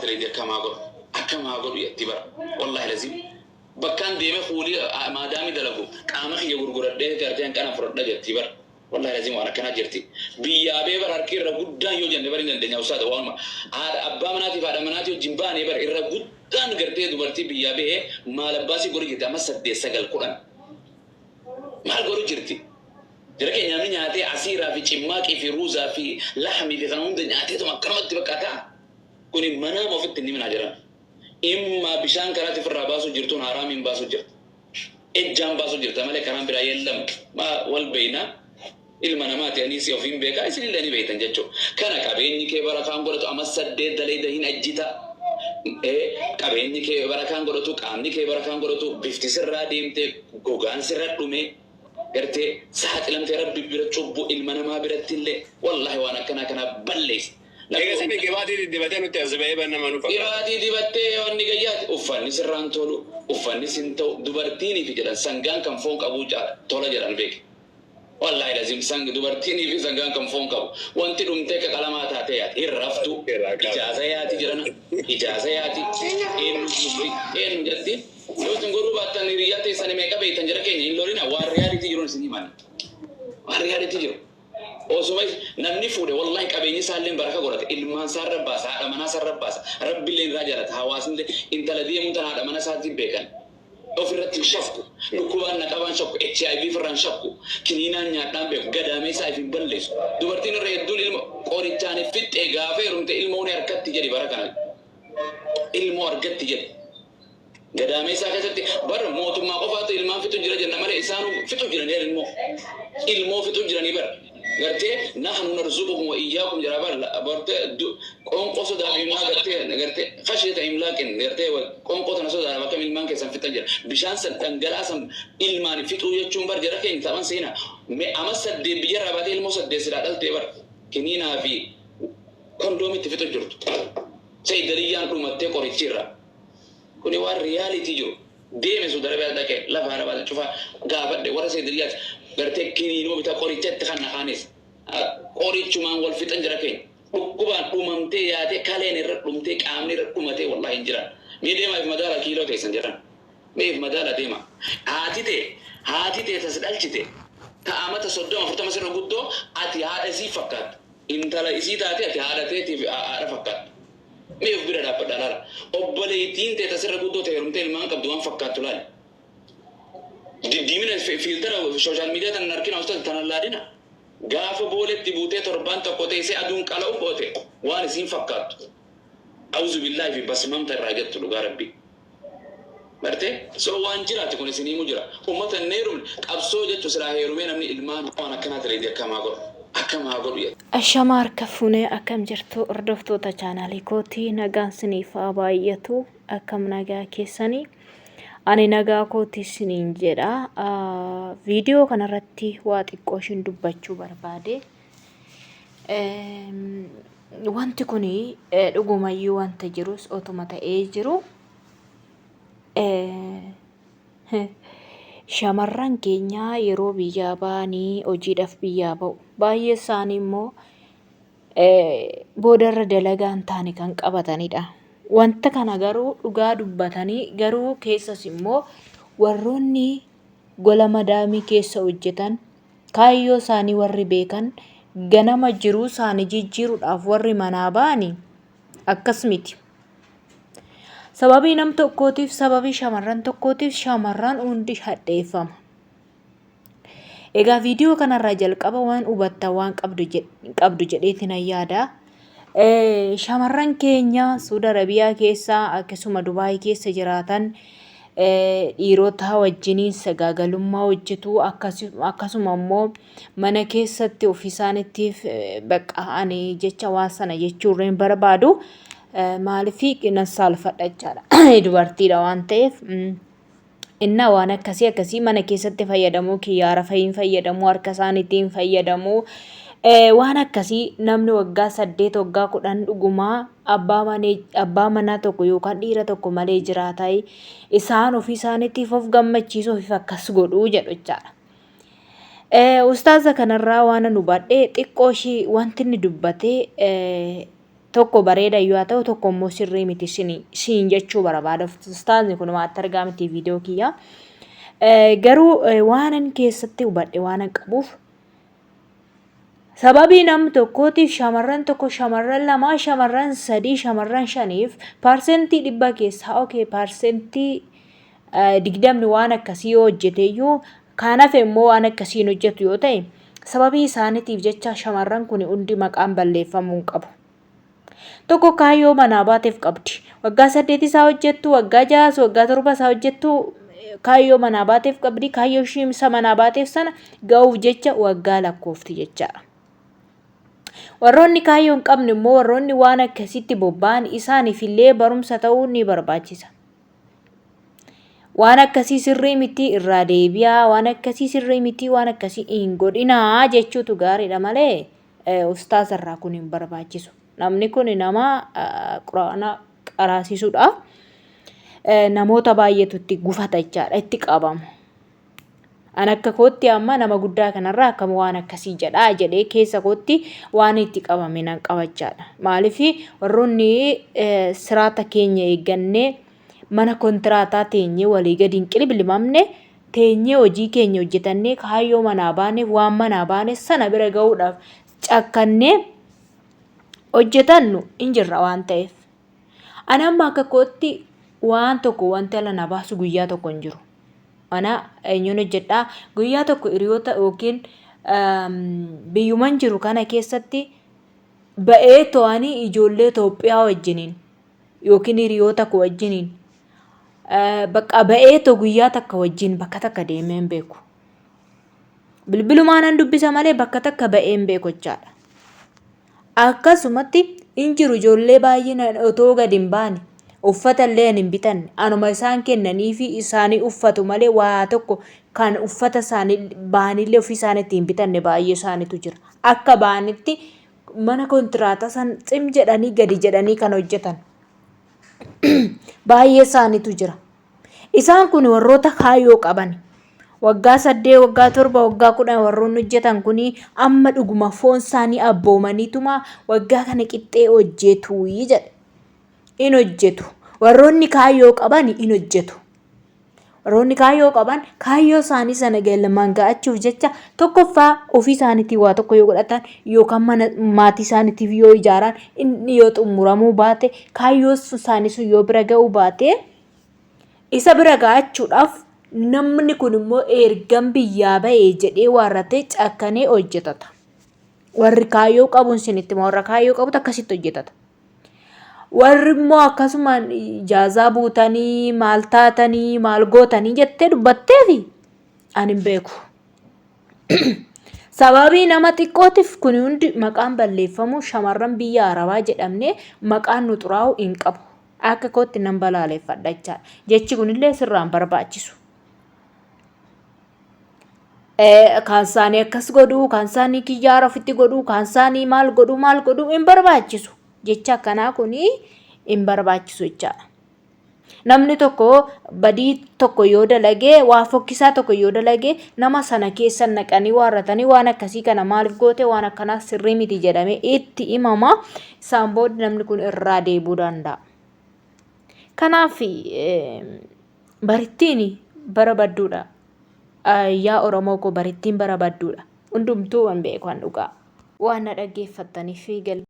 Dalagde akkam haa godhu akkam haa godhu jetti bara wallahi lazim bakkaan deeme kuulii maadaami dalagu qaama kiyya gurguradhee gartee hanqana fudhadha jetti bara wallahi lazim waan akkanaa jirti biyyaa bee bara harki irra guddaan yoo jenne bara hin dandeenya ustaaza waanuma haadha abbaa manaatiif haadha manaatii wajjin baanee bara irra guddaan gartee dubartii biyyaa bahee maal abbaasii godhu jirti amma 8 9 10 Maal godhu jirti? Jara keenya namni nyaatee asiiraa fi cimmaaqii fi ruuzaa fi lahmii fi kana hunda nyaateetuma akkanumatti bakka ta'a. Kuni manaama ofitti hin himinaa jiran. Imma bishaan karaatti ofirraa baasuu jirtuun haraamiin baasuu jirta. Ejjaan baasuu jirta malee karaan biraa yeellam ma wal beeyna ilma namaati aniis ofiin beekaa isinillee ni beeytan jechuu. Kana qabeenyi kee barakaan godhatu ama saddeet dalayda hin ajjita. Qabeenyi kee barakaan godhatu qaamni kee barakaan godhatu bifti sirraa deemte gogaan sirra dhume gartee saaxilamte rabbi bira cubbu ilma namaa birattillee wallahi waan akkanaa kanaa balleessa. Eega sani qibaatii diddibatee nutti as ba'ee bar nama nu fakkaata. Qibaatii dibattee wanni gayyaati uffanni sirraan tolu uffanni sin ta'u dubartiiniifi jedhan sangaan kan foon qabuu caala tola jedhan beeki. Wallahi lazim sang dubartiinii fi sangaan kan foon qabu wanti dhumtee akka qalamaa taatee yaati hin raftu ijaaza yaati jedhana ijaaza yaati eenyu mufti eenyu jetti yoo isin godhuu baattan hiriyyaa teessani meeqa beektan jara keenya hin lolina waan reality jiruun isin himani waan reality jiru osuma namni fuudhe wallahi qabeenyi isaalleen baraka godhate ilmaan isaa irra baasa haadha manaa isaa irra baasa rabbillee irraa jaalata hawaasnillee intala deemuun tana haadha mana isaatiin beekan Of irratti hin shakku. Dhukkubaan na qabaan shakku. HIV irraa hin shakku. Kiniinaan nyaadhaan beeku. Gadaameessaa if hin balleessu. Dubartiin irra hedduun ilmo qorichaan if fixxee gaafa heerumte ilmoo ni harkatti jedhi bara kana. Ilmoo argatti jedhi. Gadaameessaa keessatti bar mootummaa qofaatu ilmaan fixu jira jenna malee isaanuu fixu jiranii ilmoo. Ilmoo fixu jiranii bar. Gartee nahnu narzuqukum wa iyyaakum jedha bar bartee qoonqoo sodaaf ilmaa gartee gartee khashyata imlaaqin gartee qoonqoo tana sodaadhaaf akkam ilmaan keessan fixxan jedha bishaan san dhangala'aa san ilmaan fixuu jechuun bar jara keenya taphan seena me ama saddeet biyyarraa baatee ilmoo saddeet silaa dhaltee bar kiniinaa fi kondoomitti fixu jirtu saydaliyyaan dhumattee qorichi irraa Kuni waan reality jiru. Deeme Saudi Arabia dhaqe lafa Arabaa cufa gaafadhe warra Saydaliyyaati gartee kiniinuma bitaa qoricha itti kanna kaanis qorichumaan wal fixan jira keenya. Dhukkubaan dhumamtee yaatee kaleen irra dhumtee qaamni irra dhumatee wallahi hin jiran. Mee deemaa if madaala kiiloo teessan jiran. Mee if madaala deema. Haati tee haati tee tas dhalchite ta amata 30 40 sirra guddoo ati haadha isii fakkaattu. Intala isii taate ati haadha teetiif haadha fakkaattu. Mee of bira dhaabbadhaa laala. Obboleeytiin tee ta sirra guddoo ta heerumtee ilmaan qabdu waan fakkaattu laali. Diddiimina fiiltara social media tana hin arkina ustaz tana hin laalina. Gaafa booletti buutee torbaan tokko teessee aduun qala'u goote waan isiin fakkaattu. Auzubillahi fi basmamta irraa jettu dhugaa rabbii. Gartee? So waan jiraati kun isin himu jira. Ummata hin heerumne qabsoo jechu silaa heerumee namni ilmaan waan akkanaa daleydi akkam haa godhu. Akkam haa godhu jedha. Ashama harka fuune akkam jirtu hordoftoota chaanaalii kootii nagaan siniif haa baay'atu akkam nagaa keessanii ani nagaa kooti siniin jedha viidiyoo kanarratti waa xiqqoo ishin dubbachuu barbaade wanti kun dhugumayyuu wanta jirus otuma ta'ee jiru Shamarran keenya yeroo biyyaa ba'anii hojiidhaaf biyyaa ba'u. Baay'ee isaanii immoo boodarra dalagaa hin taane kan qabatanidha. Wanta kana garuu dhugaa dubbatanii garuu keessas immoo warroonni gola madaamii keessa hojjetan kaayyoo isaanii warri beekan ganama jiruu isaanii jijjiiruudhaaf warri manaa ba'anii akkas miti. Sababii nam tokkootiif sababii shamarran tokkootiif shamarran hundi hadheeffama. Egaa viidiyoo kanarraa jalqaba waan hubattan waan qabdu jedheetiin nan yaada. Shamarran keenya Suudi Arabiyaa keessa akkasuma Dubaayii keessa jiraatan dhiirota wajjiniin sagaagalummaa hojjetu akkasuma immoo mana keessatti ofii isaaniitiif bakka ani jecha waan sana jechuurra hin barbaadu. Maaliif nan saalfadha jechaadha. Dubartiidha waan ta'eef. Innaa waan akkasii akkasii mana keessatti fayyadamuu kiyyaara fa'iin fayyadamuu harka isaaniitiin fayyadamuu waan akkasii namni waggaa 8 waggaa 10 dhugumaa abbaa manee abbaa manaa tokko yookaan dhiira tokko malee jiraataa isaan ofii isaaniitiif of gammachiisuuf akkas godhuu jedhu jechaadha. Ustaaza kanarraa waan an hubadhe xiqqoo ishii wanti inni dubbate Tokko bareeda yoo haa ta'u tokko immoo sirrii miti siin jechuu barbaada. Ustaazni kun maatti argaa miti viidiyoo kiyya. Garuu waanan keessatti hubadhe waanan qabuuf sababii nam tokkootiif shamarran tokko, shamarran lama, shamarran sadii, shamarran shaniif 100% keessaa okay 20% waan akkasii yoo hojjeteeyyuu kan hafe immoo waan akkasii hin hojjetu yoo ta'e sababii isaaniitiif jecha shamarran kun hundi maqaan balleeffamuu hin qabu. Tokko kaayyoo manaa baateef qabdi. Waggaa 8 isaa hojjettu, waggaa 6s, waggaa 7 isaa hojjettu kaayyoo manaa baateef qabdi. Kaayyoo ishii isa manaa baateef sana ga'uuf jecha waggaa lakkoofti jechaadha. Warroonni kaayyoo hin qabne immoo warroonni waan akkasitti bobba'an isaaniif illee barumsa ta'uu ni barbaachisa. Waan akkasii sirrii miti irraa deebi'aa, waan akkasii sirrii miti, waan akkasii hin godhinaa jechuutu gaariidha malee ustaaza irraa kun hin barbaachisu. Namni kun nama quraana qaraasisudha. Namoota baay'eetu itti gufata jechaadha, itti qabamu. An akka kootti amma nama guddaa kanarraa akkam waan akkasii jedhaa jedhee keessa kootti waan itti qabame nan qabachaadha. Maaliif warroonni siraata keenya eeggannee mana kontiraataa teenyee walii gadi hin qilbilimamne teenyee hojii keenya hojjetannee kaayyoo manaa baaneef waan manaa baane sana bira ga'uudhaaf cakkannee hojjetannu hin jirra waan ta'eef. Ani amma akka kootti waan tokko wanti ala na baasu guyyaa tokko hin jiru. Mana eenyuun hojjedhaa guyyaa tokko hiriyoota yookiin biyyuman jiru kana keessatti ba'ee to'anii ijoollee Itoophiyaa wajjiniin yookiin hiriyoota koo wajjiniin bakka ba'ee too guyyaa takka wajjin bakka takka deemee hin beeku. Bilbilumaa nan dubbisa malee bakka takka ba'ee hin beeku jechaadha. Akkasumatti hin jiru ijoollee baay'een otoo gad hin baane uffata illee hin bitanne anuma isaan kennaniifi isaanii uffatu malee waa tokko kan uffata isaanii baanillee ofii isaaniitti hin bitanne baay'ee isaaniitu jira. Akka baanitti mana kontiraata san cim jedhanii gadi jedhanii kan hojjetan baay'ee isaaniitu jira. Isaan kun warroota kaayyoo qaban. Waggaa 8, waggaa 7, waggaa 10 warroonni hojjetan kun amma dhuguma foon isaanii abboomaniituma waggaa kana qixxee hojjetu jedhe. In hojjetu. Warroonni kaayyoo qaban in hojjetu. Warroonni kaayyoo qaban kaayyoo isaanii sana galmaan ga'achuuf jecha tokkoffaa ofii isaaniitii waa tokko yoo godhatan yookaan mana maatii isaaniitiif yoo ijaaran inni yoo xumuramuu baate kaayyoo isaanii sun yoo bira ga'uu baate isa bira ga'achuudhaaf namni kun immoo ergan biyyaa ba'e jedhee waarratee cakkanee hojjetata. Warri kaayyoo qabuun isinitti hima warra kaayyoo qabutu akkasitti hojjetata. Warri immoo akkasumaan ijaazaa buutanii maal taatanii maal gootanii jettee dubbatteefi ani hin beeku. Sababii nama xiqqootiif kun hundi maqaan balleeffamu shamarran biyya Arabaa jedhamnee maqaan nu xuraa'u hin qabu. Akka kootti nan balaaleffadha jechaadha. Jechi kunillee sirraan barbaachisu. Kaan isaanii akkas godhuu, kaan isaanii kiyyaara ofitti godhuu, kaan isaanii maal godhuu maal godhuu hin barbaachisu. Jecha akkanaa kun hin barbaachisu jechaadha. Namni tokko badii tokko yoo dalagee waa fokkisaa tokko yoo dalagee nama sana keessa naqanii waarratanii waan akkasii kana maaliif goote waan akkanaa sirrii miti jedhamee itti himama. Isaan booda namni kun irraa deebi'uu danda'a. Kanaaf barittiin bara badduudha. Yaa Oromoo koo barittiin bara badduudha. Hundumtuu hin beeku an dhugaa. Waan na dhaggeeffattaniif gal.